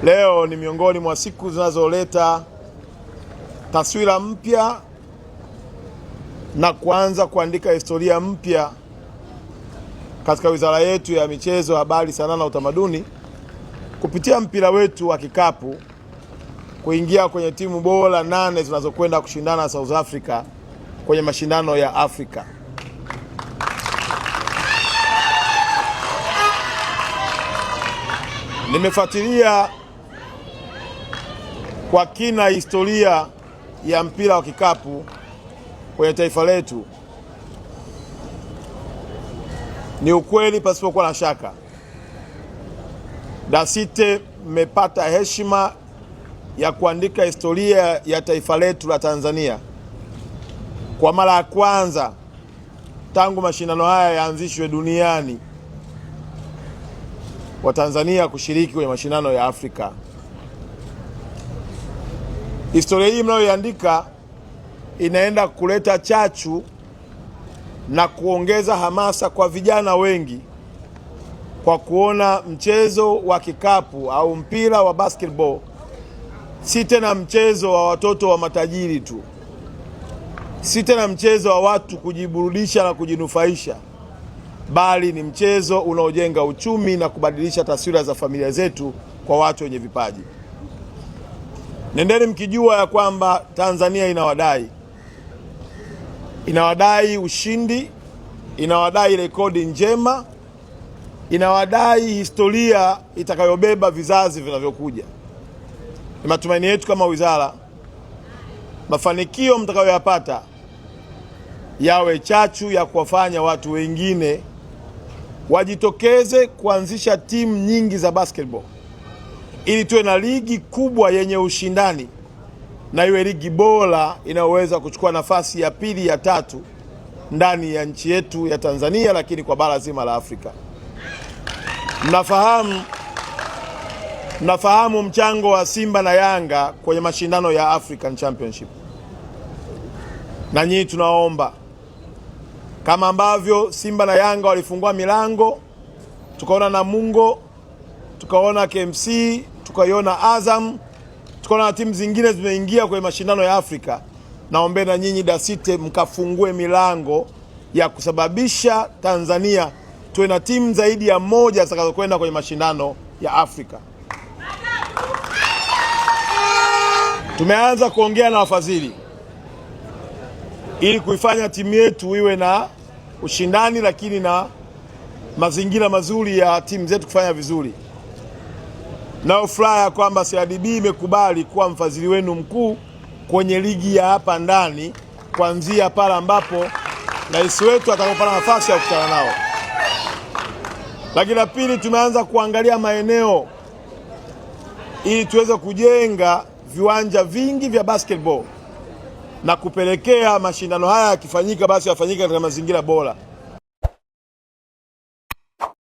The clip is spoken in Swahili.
Leo ni miongoni mwa siku zinazoleta taswira mpya na kuanza kuandika historia mpya katika wizara yetu ya Michezo, Habari, Sanaa na Utamaduni kupitia mpira wetu wa kikapu kuingia kwenye timu bora 8 zinazokwenda kushindana South Africa kwenye mashindano ya Afrika. Nimefuatilia kwa kina historia ya mpira wa kikapu kwenye taifa letu. Ni ukweli pasipokuwa na shaka, Dasite mmepata heshima ya kuandika historia ya taifa letu la Tanzania kwa mara ya kwanza tangu mashindano haya yaanzishwe duniani, wa Tanzania kushiriki kwenye mashindano ya Afrika. Historia hii mnayoiandika inaenda kuleta chachu na kuongeza hamasa kwa vijana wengi kwa kuona mchezo wa kikapu au mpira wa basketball si tena mchezo wa watoto wa matajiri tu, si tena mchezo wa watu kujiburudisha na kujinufaisha, bali ni mchezo unaojenga uchumi na kubadilisha taswira za familia zetu kwa watu wenye vipaji. Nendeni mkijua ya kwamba Tanzania inawadai, inawadai ushindi, inawadai rekodi njema, inawadai historia itakayobeba vizazi vinavyokuja. Ni matumaini yetu kama wizara, mafanikio mtakayoyapata yawe chachu ya kuwafanya watu wengine wajitokeze kuanzisha timu nyingi za basketball ili tuwe na ligi kubwa yenye ushindani na iwe ligi bora inayoweza kuchukua nafasi ya pili, ya tatu ndani ya nchi yetu ya Tanzania, lakini kwa bara zima la Afrika. Mnafahamu mchango wa Simba na Yanga kwenye mashindano ya African Championship, na nyinyi tunaomba kama ambavyo Simba na Yanga walifungua milango, tukaona Namungo, tukaona KMC, tukaiona Azam, tukaona na timu zingine zimeingia kwenye mashindano ya Afrika. Naombe na nyinyi Dasite mkafungue milango ya kusababisha Tanzania tuwe na timu zaidi ya moja zitakazokwenda kwenye mashindano ya Afrika. Tumeanza kuongea na wafadhili ili kuifanya timu yetu iwe na ushindani, lakini na mazingira mazuri ya timu zetu kufanya vizuri. Nayo furaha ya kwamba CRDB imekubali kuwa mfadhili wenu mkuu kwenye ligi ya hapa ndani kuanzia pale ambapo rais wetu atakapopata nafasi ya kukutana nao. Lakini la pili, tumeanza kuangalia maeneo ili tuweze kujenga viwanja vingi vya basketball na kupelekea mashindano haya yakifanyika basi yafanyike katika mazingira bora.